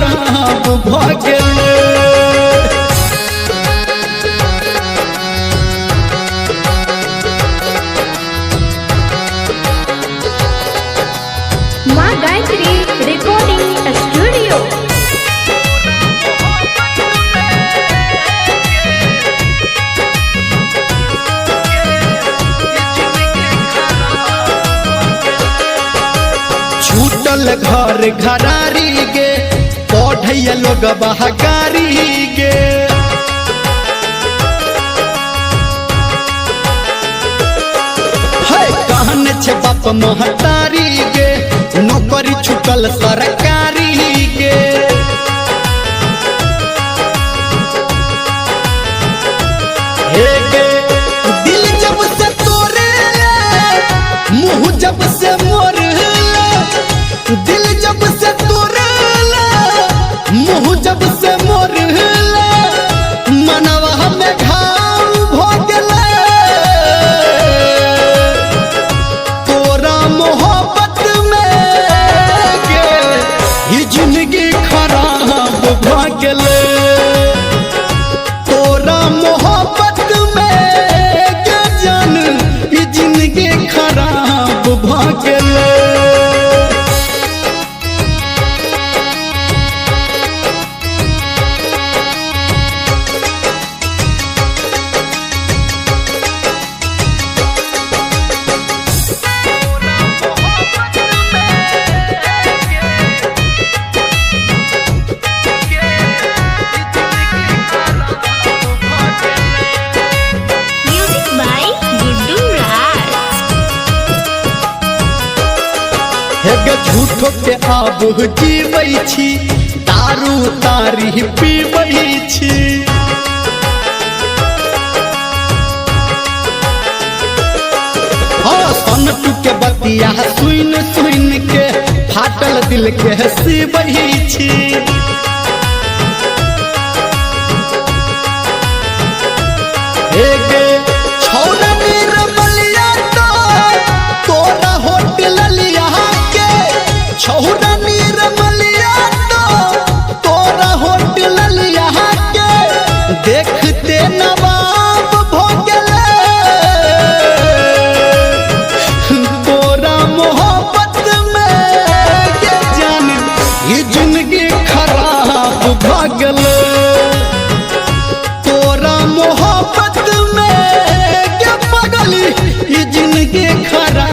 खराब भ गेलै। माँ गायत्री रिकॉर्डिंग स्टूडियो। छूटल घर घरारी गे, पढ़ैया लोग बहकारी गे। है कहन छे बाप महतारी गे, नौकरी छूटल सरकारी गे। हे गे दिल जब से तोरे ले, मुँह जब से मोर ले, दिल जब से तोरे ले, मुँह जब से मोर ले, मनवा हमें घाव भ गेलै। तोरा मोहब्बत में गे ई जिंदगी खराब भ गेलै। तोरा मोहब्बत में गे जान ई जिंदगी खराब भ गेलै। म्यूजिक बाय गुड्डू राज। हे गे झूठो के आब जीवै छी, दारू तारी पीबै छी। हाँ सनटू के बतिया सुन सुन के फाटल दिल के सीबै छी। हे गे छौरा नीर बलिया तो तोरा होटल लिया के, छौरा नीर बलिया तो तोरा होटल लिया के, देखते नवाब भ गेलै। तोरा मोहब्बत में के जान ई जिंदगी खराब भ गेलै।